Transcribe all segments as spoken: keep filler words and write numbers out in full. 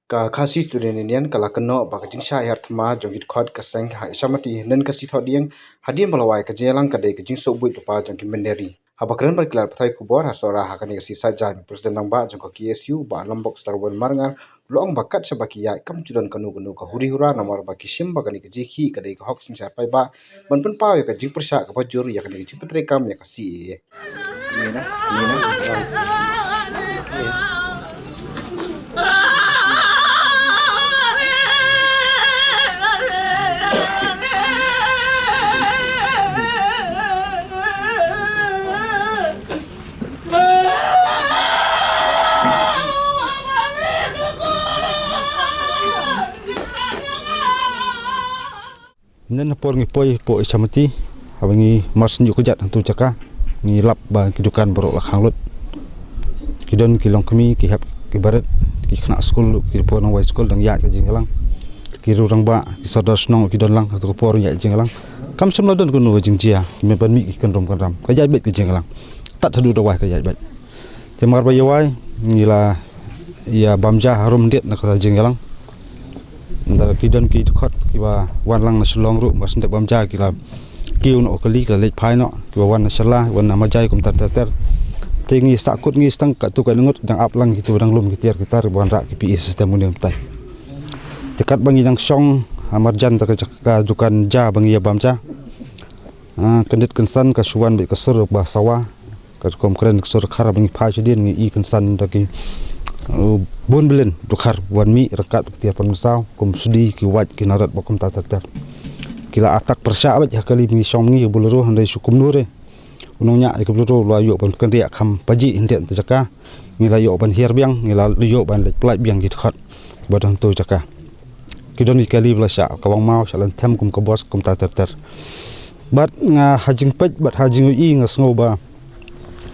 Ka Khasi Student Union ka la kynnoh ba ka jingshah hiar thma jong ki dkhot ka seng ha Isamati hynnin ka sngi Thohdieng hadien ba la wai ka jingïalang ka dei ka jingsngewbha lypa jong ki mynder ri. Haba kren bad ki lad pathai khubor ha Sohra ha kane ka sngi Saitjaiñ, President Rangbah jong ka K S U Bah Lambok Starwell Marngar u la ong ba kat shaba ki ïaid kam ju don kano kano ka huri hura namar ba ki shim ba kane ka jingkhih ka dei ka hok synshar paidbah ban pynpaw ïa ka jingpyrshah kaba jur ïa kane ka jingpyntreikam ïa ka C A A. Ynnin ha por ngi poi hapoh Isamati, haba ngi mar shu ïuh kjat hangtu jaka, ngi lap ba ki dukan baroh la khang lut. Ki don ki longkmie, ki hep ki barit, ki khynnah skul, ki por nang wai skul dang ïaid ka jingïalang. Ki rangbah, ki sordar shnong ki don lang, hangtu ka por ïaid jingïalang. Kam shym la don kano ka jingjia, ki mih ban mih ki kynrum kynram. Ka ïaid beit ka jingïalang. Tad haduh da wai ka ïaid beit. Te mar ba ïa wai, ngi la ïa bam ja harum diat na kata jingïalang. Nda ki don ki dkhot kiba wan lang na Shillong ruh, mar shu dep bam ja ki la kiew noh kali, ki la leit phai noh, kiba wan na Shella, wan na Majai kumta ter ter. Te ngi sah kut ngi sdang katto katne ngut dang ap lang kito dang lum ki tiar ki tar, ban rah ki P A system une u bynta. Te katba ngi dang shong ha marjan da ka jaka dukan ja ba ngi ïa bam ja. Ah, kyndit kynsan ka shu wan beit ka sur ba sawa. Ka rukom kren ka sur khar ba ngi phai shadien ngi i kynsan da ki, uh, bun bilin dkhar wan mih ryngkat ki tiar pynmynsaw kum sudi ki wait ki narat ba kumta ter ter. Ki la attack pyrshah beit ha kali ba ngi shong ngi ka Bolero hynrei shu kumno re. U nongñiah ïa ka Bolero u la ïoh ban kynriah kham pajih hynrei ta jaka. Ngi la ïoh ban hiar biang, ngi la ïoh ban leit pyllait biang ki dkhot ba don hangtu jaka. Ki don ki kali ba la shah kawang maw, shah lynthem kum ka bos kumta ter ter. Bad nga ha jingpeit bad ha jingïohi nga sngew ba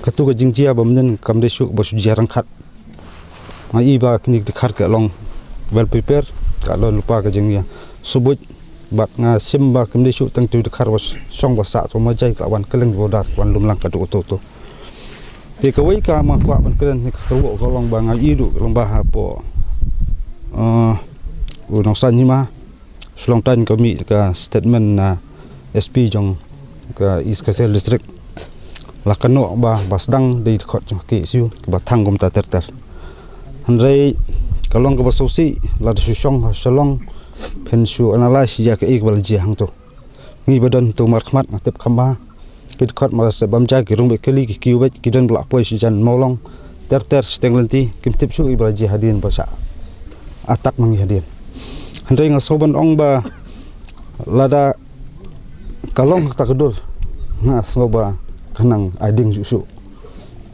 katu ka jingjia ba mynnin kam dei shuh ba shu jia ryngkat. Nga i ba kine ki dkhar ka long well prepare, ka long lypa ka jingïa subut. Bad nga shim ba kam dei shuh tang tu dkhar ba shong ba sah tu Majai ka wan kylleng border wan lum lang ka duk tu tu. Te kawei ka ma kwah ban kren ne ka kyrwoh ka long ba nga i ruh ka long ba hapoh, uh, u Nongsaiñ Hima. Shu long tang ka mih ka statement na S P jong ka East Khasi Hills District. La kynnoh ba, ba sdang dei dkhot jong ka K S U kiba thang kumta ter ter. Hynrei ka long kaba sngewsih lada shu shong ha Shillong phin shu analyse ïa kaei kaba la jia hangtu. Ngi ba don tu markhmat nga tip kham bha. Ki dkhot mar shu bam ja ki rung beit kali ki kiew beit ki don ba la poi sha jan mawlong ter ter shiteng lynti kim tip shuh i ba la jia hadien ba shah attack ma ngi hadien. Hynrei nga sngew ban ong ba lada ka long kata ka dur nga sngew ba ka nang ai ding shuh shuh.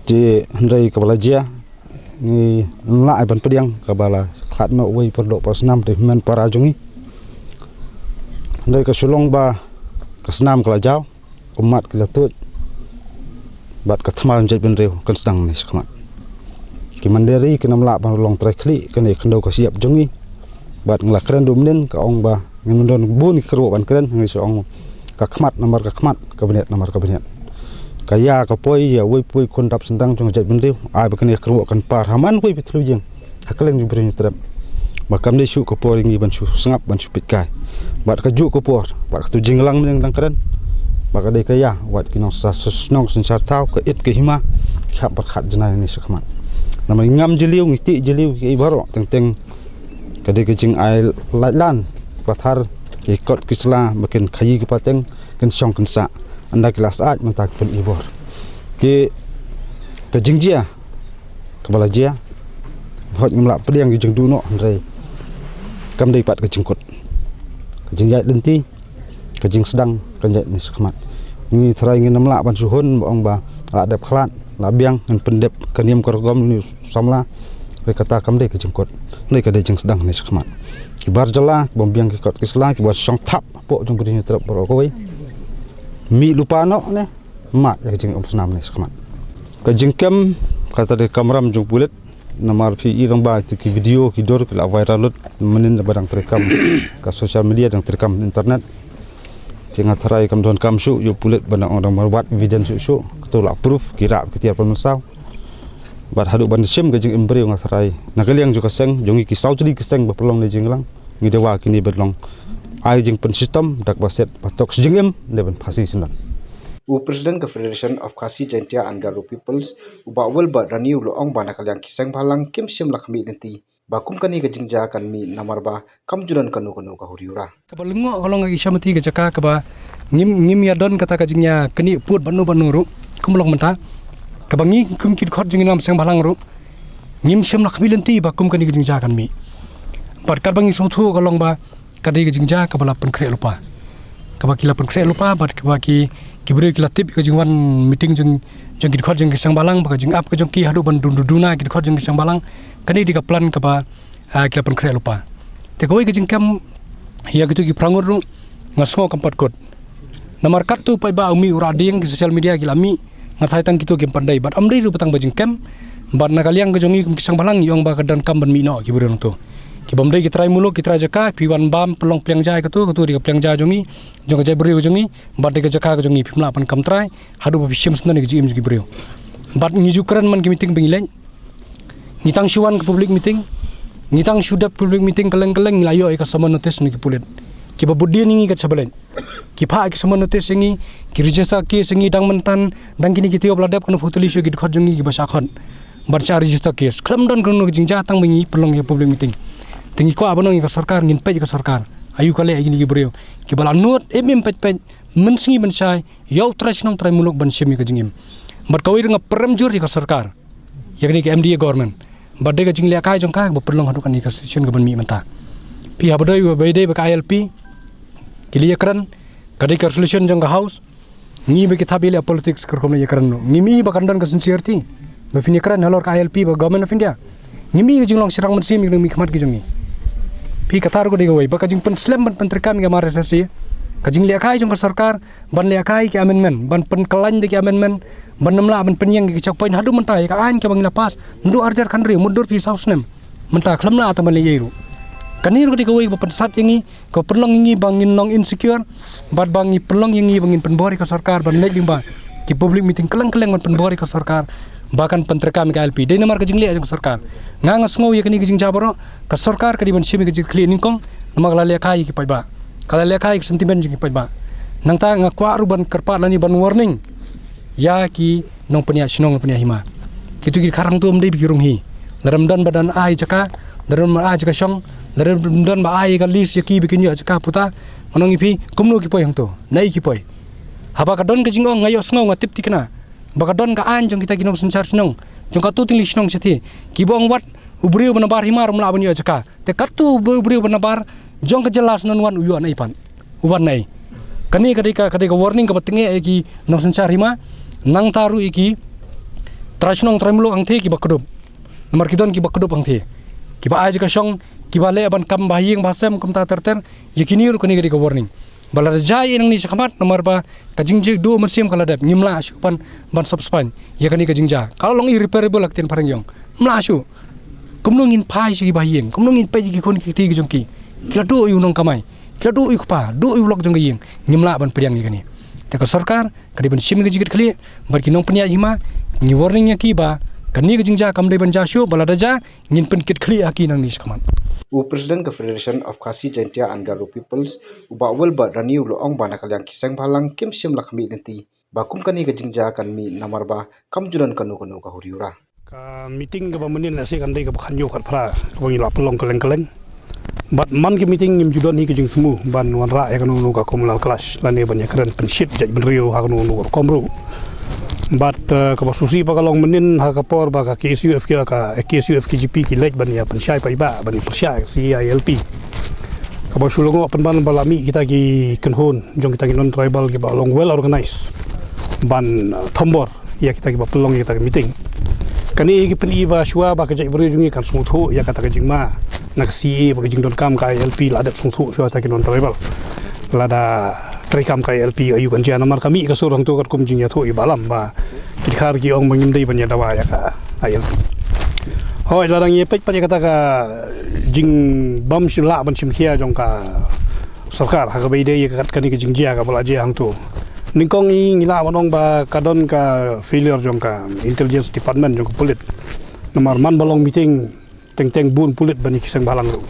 Te hynrei kaba la jia ngi lah ai ban pdiang kaba la khlad noh uwei u para doh para snam te hynmen para jong ngi. Hynrei ka shu long ba ka snam ka la jaw, ummat ki la tuid bad ka thma jong jaitbynriew kan sdang ne shakhmat. Ki mynder ri kin ym lah ban long trai khlieh, kane khyndew ka shyiap jong ngi. Bad nga la kren ruh mynnin ka ong ba ngin ym don bun ki kyrwoh ban kren, ngi shu ong ka khmat namar ka khmat, ka bniat namar ka bniat. Ka ïa ka poi ïa uwei pa uwei khun dap sdang jong jaitbynriew, ai ba kane ka kyrwoh kan par ha man uwei pa thliew ïing ha kylleng jong Bri Hynñiewtrep. Ba kam dei shuh ka por ïa ngi ban shu sngap ban shu peit kai. Bad kajuh ka por bad katu jingïalang mynne dang kren ba ka dei ka ïa wat ki nongsa-, shnong synshar thaw, ka it ka hima ki hap pyrkhat jngai ne shakhmat. Namar ngi ngam jylliew, ngi tih jylliew kiei baroh, teng teng ka dei ka jingai laitlan pathar ki kot ki sla ba kin khaïi ki pateng, kin shong kin sah. Ynda ki la sah mynta ki pyn-i bor. Te ka jingjia kaba la jia, hooid ngim lah pdiang ki jingduh noh hynrei kam dei pat ka jingkut. Ka jingïaid lynti, ka jingsdang kan ïaid ne shakhmat. Ngi tharai ngin ym lah ban shu hun ba ong ba la dep khlad, la biang, ngin pyndep ka niam ka rukom uni u samla. Hynrei kata kam dei ka jingkut, hynrei ka dei jingsdang ne shakhmat. Ki bar jylla ki bym biang ki kot ki sla, ki bar shong thap hapoh jong Bri Hynñiewtrep baroh kawei. Mih lypa noh ne mad ïa ka jingumsnam ne shakhmat. Ka jingkem kata dei kamram jong pulit. Namar phi i lang ba ki video ki dur ki la viral lut mynnin ba dang treikam ka social media, dang treikam internet. Te nga tharai kam donkam shuh ïa u pulit ba dang ong dang marwat evidence shuh shuh. Katu la proof ki rah ki tiar pynmynsaw. Bad haduh ban shim ka jingim briew nga tharai na ka liang jong ka seng jong ngi ki saw tylli ki seng ba pynlong ne jingïalang, ngi dawa kine ban long ai jingpynshitom da kaba set ba tok shi jingim ne ban phasi syndon. U President ka Federation of Khasi Jaintia and Garo Peoples, u Bah Wilbert Rani, u la ong ba na ka liang ki seng bhalang kim shym la khmih lynti ba kum kane ka jingjia kan mih namar ba kam ju don kano kano ka huri hura. Kaba lyngngoh ka long ka Kishamati, ka jaka kaba ngim, ngim ïa don kata ka jingïaknieh pud bad no bad no ruh. Kum long mynta kaba ngi kum ki dkhot jong ngi na seng bhalang ruh ngim shym la khmih lynti ba kum kane ka jingjia kan mih. Bad katba ngi sngewthuh ka long ba ka dei ka jingjia kaba la pynkhreh lypa, kaba ki la pynkhreh lypa bad kaba ki, ki briew ki la tip ka jingwan meeting jong, jong ki dkhot jong ki seng bhalang, ba ka jingap ka jong ki haduh ban dun, dun, duna ki dkhot jong ki seng bhalang. Kane dei ka plan kaba, ah, ki la pynkhreh lypa. Te kawei ka jingkem ïa kito ki phra ngut ruh nga sngew kam pat kut. Namar katto pat ba u mih u rah dieng, ki social media ki la mih, nga tharai tang kito kim pat dei. Bad ym dei ruh ba tang ba jingkem. Bad na ka liang ka jong ngi kum ki seng bhalang ngi ong ba ka donkam ban mih noh ki briew nangto. Ki bym dei ki trai muluk, ki trai jaka, phi wan bam pynlong pliang ja ïa kato, kato dei ka pliang ja jong ngi, jong ka jaitbynriew jong ngi, bad dei ka jaka ka jong ngi, phim lah ban kam trai haduh ba phi shim syndon ïa ka jingim jong ki briew. Bad ngi ju kren man ki meeting ba ngi leit, ngi tang shu wan ka public meeting, ngi tang shu dep public meeting kylleng kylleng, ngi la ïoh ïa ka summon notice na ki pulit. Kiba bud dien ïa ngi kat shaba leit, ki phah ïa ki summon notice ïa ngi, ki register case ïa ngi dang mynta, dang kine ki taïew ba la dep, kano phew tylli shuh ki dkhot jong ngi kiba shah khot. Bad shah register case, khlem don kano ka jingjia, tang ba ngi pynlong ïa public meeting. Te ngi kwah ban ong ïa ka sorkar, ngin peit ïa ka sorkar, aïu ka leh ïa kine ki briew kiba la nud im im peit peit, mynsngi mynshai, ïa u trai shnong trai muluk ban shim ïa ka jingim. Bad kawei ruh nga pyrem jur ïa ka sorkar, ïa kane ka M D A government, bad dei ka jinglehkai jong ka ba pynlong haduh kane ka situation kaban mih mynta. Phi, haba dei ba, ba dei ba ka I L P ki la ïakren, ka dei ka resolution jong ka House, ngi ba ki thap ïaleh politics ka rukom la ïakren noh. Ngim i ba kan don ka sincerity ba phin ïakren halor ka I L P bad Government of India. Ngim i ka jinglong shynrang mynsiem ïa ka jingmihkhmat ka jong ngi. Phi, kata ruh ka dei kawei, ba ka jingpynslem ban pyntreikam ïa ka M R S S A, ka jinglehkai jong ka sorkar ban lehkai ki amendment, ban pynkylla da ki amendment, ban ym lah ban pynïeng ki checkpoint. Haduh mynta ïa ka aiñ kaba ngi la pass naduh arhajar khathynriew, mutdur phi saw snem, mynta khlem lah tang ban leh ei ei ruh. Kane ruh ka dei kawei ba pynsat ïa ngi, ka pynlong ïa ngi ba ngin long insecure, bad ba ngi pynlong ïa ngi ba ngin pynbor ïa ka sorkar ban leit lyngba ki public meeting kylleng kylleng ban pynbor ïa ka sorkar ba kan pyntreikam ïa ka I L P. Dei namar ka jingleh jong ka sorkar. Nga, nga sngew ïa kane ka jingjia baroh ka sorkar ka dei ban shim ïa ka jingkitkhlieh nyngkong, namar ka la lehkai ïa ki paidbah, ka la lehkai ïa ka sentiment jong ki paidbah. Nangta nga kwah ruh ban kyrpad lane ban warning ïa ki nongpynïaid shnong, nongpynïaid hima. Kito ki dkhar hangto ym dei ba ki rung hi. Lada ym don ba don ai jaka, lada ym don ba ai jaka shong, lada ym don ba ai ka list ïa ki ba kin ïoh jaka puta, ngan ong ïa phi, kumno ki poi hangto, naei ki poi. Haba ka don ka jingong, nga ïohsngew, nga tip thikna ba ka don ka aiñ jong kita ki nongsynshar shnong, jong katto tynrai shnong shathie, kiba ong wat u briew ba nabar hima ruh um lah ban ïoh jaka. Te katto u briew, u briew ba nabar jong ka jylla shnong wan u ïoh naei pat, u wan naei. Kane ka dei ka, ka dei ka warning kaba tyngeh ïa ki nongsynshar hima. Nangta ruh ïa ki trai shnong trai muluk hangthie kiba kdup. Namar ki don kiba kdup hangthie, kiba ai jaka shong, kiba leh ban kam ba ha ïing ba ha sem kumta ter ter. Ïa kine ruh kane ka dei ka warning. Ba lada jia ei ei nangne shakhmat, namar ba ka jingduh mynsiem ka la dep, ngim lah shuh ban, ban sop spaiñ ïa kane ka jingjia. Ka la long irreparable ha ktien phareng ïong. Ngim lah shuh. Kumno ngin phai sha ki ba ha ïing, kumno ngin peit ïa ki khun ki kti ki jong ki. Ki la duh ïa u nongkamai, ki la duh ïa u kpa, duh ïa u lok jong ka ïing. Ngim lah ban pdiang ïa kane. Te ka sorkar ka dei ban shim ïa ka jingkitkhlieh bad ki nongpynïaid hima. Ngi warning ïa ki ba kane ka jingjia kam dei ban jia shuh, ba lada jia ngin pynkitkhlieh ha ki nangne shakhmat. U President ka Federation of Khasi Jaintia and Garo Peoples, u Bah Wilbert Rani, u la ong ba na ka liang ki seng bhalang kim shym la khmih lynti ba kum kane ka jingjia kan mih namar ba kam ju don kano kano ka huri hura. Ka meeting kaba mynnin lehse kan dei kaba khathynñiew khatphra kaba ngi la pynlong kylleng kylleng. Bad man ka meeting ngim ju don hi ka jingthmu ban wanrah ïa kano kano ka communal clash lane ban ïakren pynshit jaitbynriew ha kano kano ka rukom ruh. Bad, eh, kaba sngewsih pat ka long mynnin ha ka por ba ka K S U F ki, ka K S U F K J P ki leit ban ïa pynshai paidbah, ban ïa pyrshah ïa ka C A A I L P. Kaba shu lyngngoh pynban ba la mih kita ki kynhun jong kita ki non tribal kiba long well organized ban, uh, thombor ïa kita kiba pynlong ïa kita ki meeting. Kane ki pyni ba shuwa ba ka jaitbynriew jong ngi kan sngewthuh ïa kata ka jingma na ka C A A ba ka jingdonkam ka I L P, la dep sngewthuh shuwa kita ki non tribal. Lada treikam ka I L P aïu kan jia, namar ka mih ka sur hangto katkum jingïathuh ïa Bah Lam ba ki dkhar ki ong ba ngim dei ban ïa dawa ïa ka I L P. Hooid, lada ngi peit pat ïa kata ka jingbym shym lah ban shim khia jong ka sorkar ha kaba ïadei ïa ka, kane ka jingjia kaba la jia hangto. Nyngkong i ngi lah ban ong ba ka don ka failure jong ka intelligence department jong ka pulit. Namar man ba long meeting teng teng bun pulit ban ïa ki seng bhalang ruh.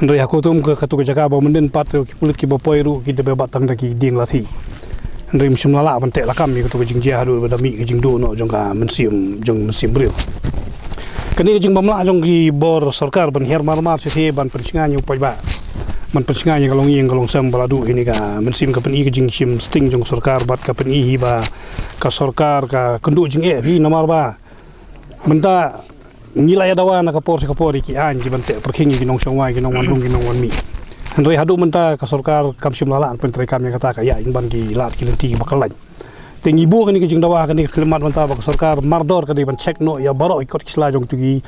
Hynrei ha katu ka, katu ka jaka ba mynnin pat ki pulit kiba poi ruh ki dei ba tang da ki dieng lathi. Hynrei ym shym la lah ban teh lakam ïa katu ka jingjia haduh ba da mih ka jingduh noh jong ka mynsiem jong mynsiem briew. Kane ka jingbymlah jong ki bor sorkar ban hiar mar mar shisha ban pynshngaiñ ïa u paidbah, ban pynshngaiñ ïa ka longïing ka longsem ba la duh ïa kane ka mynsiem, ka pyni ka jingshim sting jong sorkar bad ka pyni hi ba ka sorkar ka kynduh jingeh hi namar ba mynta ngi la ïa dawa na ka por sha ka por ïa ki aiñ ki ban teh pyrkhing ïa ki nongshong wai, ki nongwanrung, ki nongwanmih. Hynrei haduh mynta ka sorkar kam shym la lah ban pyntreikam ïa kata, ka ïa ban ki lad ki lynti kiba khlaiñ. Te ngi buh kane ka jingdawa, kane ka khyllipmat mynta ba ka sorkar mardor ka dei ban check noh ïa baroh ki kot ki sla jong kito ki,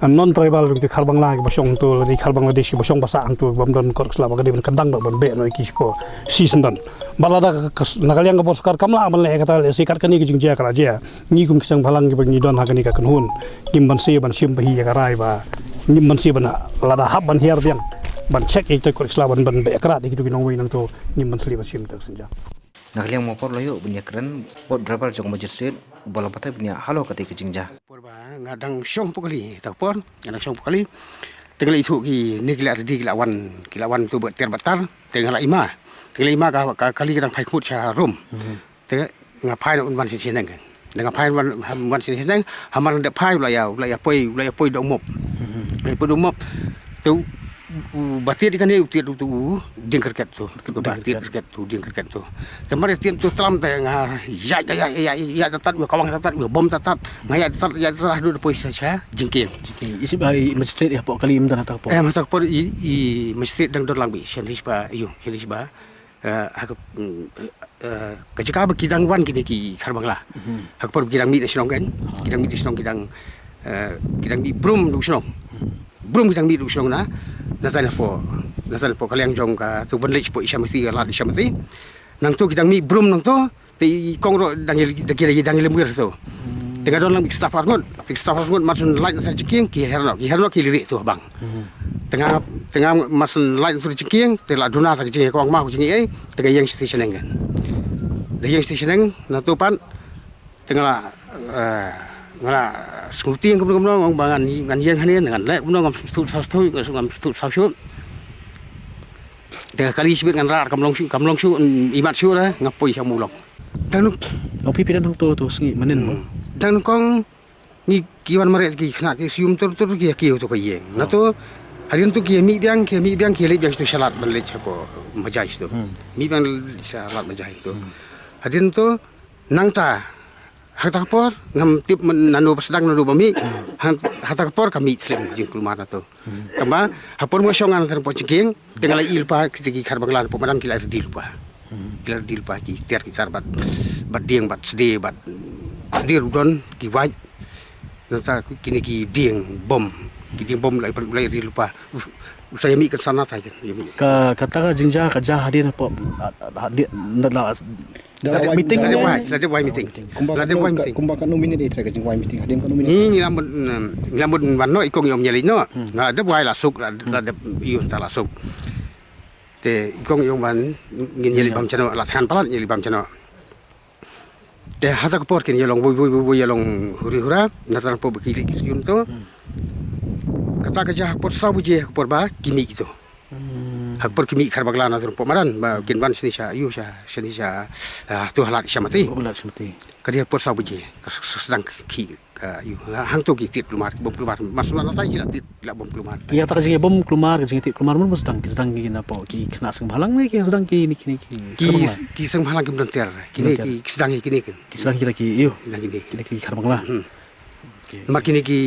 ah, non tribal jong kito ki Khar Bangla kiba shong hangto lane Khar Bangladesh kiba shong ba sah hangto, bym don kot ki sla, ba ka dei ban kyndang noh ban beh noh ïa ki shapoh shisyndon. Bad lada ka, ka, na ka liang ka bor sorkar kam lah ban leh ïa kata, lehse kat kane ka jingjia ka la jia, ngi kum ki seng bhalang kiba ngi don ha kane ka kynhun ngim banse ban shim ba hi ïa ka rai ba ngim banse ban lada hap ban hiar biang ban check ïa kito ki kot ki sla ban, ban beh krad ïa kito ki nongwei nangto, ngim banse ban shim ta ka synjam. Na ka liang ma por la ïoh ban ïakren bad u driver jong ka magistrate uba la batai bniah halor kata ka jingjia. Por ba nga dang shong hapoh kali, ta ka por nga dang shong hapoh kali. Te nga la ithuh kine ki la ready, ki la wan, ki la wan tu ba tiar ba tar. Te nga la ïma, te nga la ïma ka, ka kali ka dang phai khmut sha rum. Te nga phai na un wan shisha neng. Te nga phai wan, wan shisha neng. Hamar dep phai u la ïa, u la ïa poi, u la ïa poi da u mop. U la ïa poi da u mop. Te u, u ba tied ïa kane, u tied u tu u dieng cricket tu. U ba tied cricket tu, dieng cricket tu. Te mar ïa tied tu tlam te nga ïaid, ïaid, ïaid, ïaid tat tat, u kawang tat tat, u bom tat tat. Nga ïaid tat tat, ïaid tat tat haduh da poi sha, sha jingkieng. Jingkieng. I sib, i magistrate ïa hapoh kali ym don ha ta ka por. Em, ha ta ka por i, i magistrate dang don lang beit, shen hi sba, ïoh, shen hi sba. Eh, ha ka, mm, eh, ka jaka ba ki dang wan kine ki Khar Bangla. Ha ka por ba ki dang mih na shnong kan. Ki dang mih na shnong, ki dang, eh, ki dang mih brum na shnong. Brum ki dang mih na shnong na, na saiñ hapoh, na saiñ hapoh ka liang jong ka tu ban leit shapoh Isha Mati, ka lad Isha Mati. Nangto ki dang mih brum nangto, te i kong ruh dang ïa, dang ïa, dang ïa lem wir to. Te nga don lang beit ki staff arngut. Te ki staff arngut mar shu lait na saiñ jingkieng ki her noh, ki her noh ki liri tu ha bang. Te nga, te nga mar shu lait na saiñ jingkieng, te la duna sa ka jingïakawang ma ka jingïaei, te nga ïeng sha shnong kan. Da ïeng sha shnong na tu pat, te nga la, eh, nga la sngewtieng kumno kumno, ong ba ngan, ngan ïeng hangne, ngan leh kumno, ngam sngewthuh saw shuh, ngam sngewthuh saw shuh. Te ka kali shibit ngan rah, kam long shuh, kam long shuh, mm, imat shuh re, nga poi sha Mawlong. Dang nuk. Long phi phi don hangto tu sngi mynnin mo. Hmm. Dang nyngkong ngi ki wan mareh ki khynnah ki shu ïum tur tur ki ïa kiew tu ka ïing. Na tu hadien tu ki mih biang, ki mih biang, ki leit biang tu sha lad ban leit shapoh Majai tu. Hmm. Mih biang sha lad Majai tu. Hmm. Hadien tu nangta ha ta ka por ngam tip nano ba sdang nano ba mih. Hmm. Ha, ha ta ka por ka mih thlem jingkulmar na tu. Tangba ha por ma shong ngan tang poi jingkieng, te nga la ïohi lypa kita ki Khar Bangla hapoh madan ki la ready lypa. Ki la ready lypa ki tiar ki tar bad, bad dieng bad sdie bad sdie ruh don ki wait. Nangta kine ki dieng bom, ki dieng bom la, la ready lypa. U, u sa ïa mih kan sana sa kan ïa mih. Ka, kata ka jingjia ka jia hadien hapoh, hadien, na la Da la dep wai, meeting da la dep wai, la dep wai meeting. Kumba la dep wai meeting. Kumba katno minit ïa ka jingwai meeting? Hadien katno minit? Ngi, ngi lam bun, ngi lam bun wan noh, i kong i ym ïaleit noh. Hmm. La dep wai la suk, la, la dep ïoh ta la suk. Te i kong i ym wan, ngin ïaleit bam shano, la thngan palat ïaleit bam shano. Te ha ta ka por kin ïalong woi, woi, woi, woi, ïalong huri hura, na ta por ba ki leit ki shu ïoh to. Hmm. Kata ka jia ha ka por saw baje, ha ka por ba ki mih kito. Hmm. Ha ka por ki mih Khar Bangla na tu hapoh madan ba kin wan shane sha, ïoh sha, shane sha, ah, tu ha lad Isha Mati. Hapoh lad Isha Mati. Ka dei ha ka por saw baje, ka s-, s-, sdang ki, ka, ïoh, ha, hangto ki tied kulmar, ki bom kulmar, mar shu na sa ki la tied, ki la bom kulmar. Ïa ta ka jingïabom kulmar, ka jingtied kulmar, mon ba sdang, ki sdang ki napoh, ki khynnah seng bhalang ne, ki sdang ki, ni, ki, ni, ki, ki, Khar Bangla. Ki seng bhalang kim don tiar, kine ki sdang ki, kine ki. Ki sdang ki la ki, ïoh. Sdang kine. Kine ki Khar Bangla. Hmm. Okay. Mar kine ki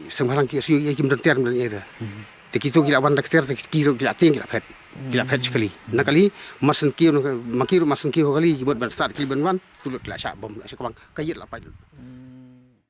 seng bhalang ki shu ïa kim don tiar, kim don ïa. Hmm. Te kito ki la wan da ka tiar, te ki ruh ki la tieng, ki la phet. Ki la phet shi kali. Na kali, mar shen ki, ma ki ruh mar shen ki ho kali, ki mut ban start, ki ban wan, tu lut ki la shah bom, la shah kawang, ka ïit la pait lut.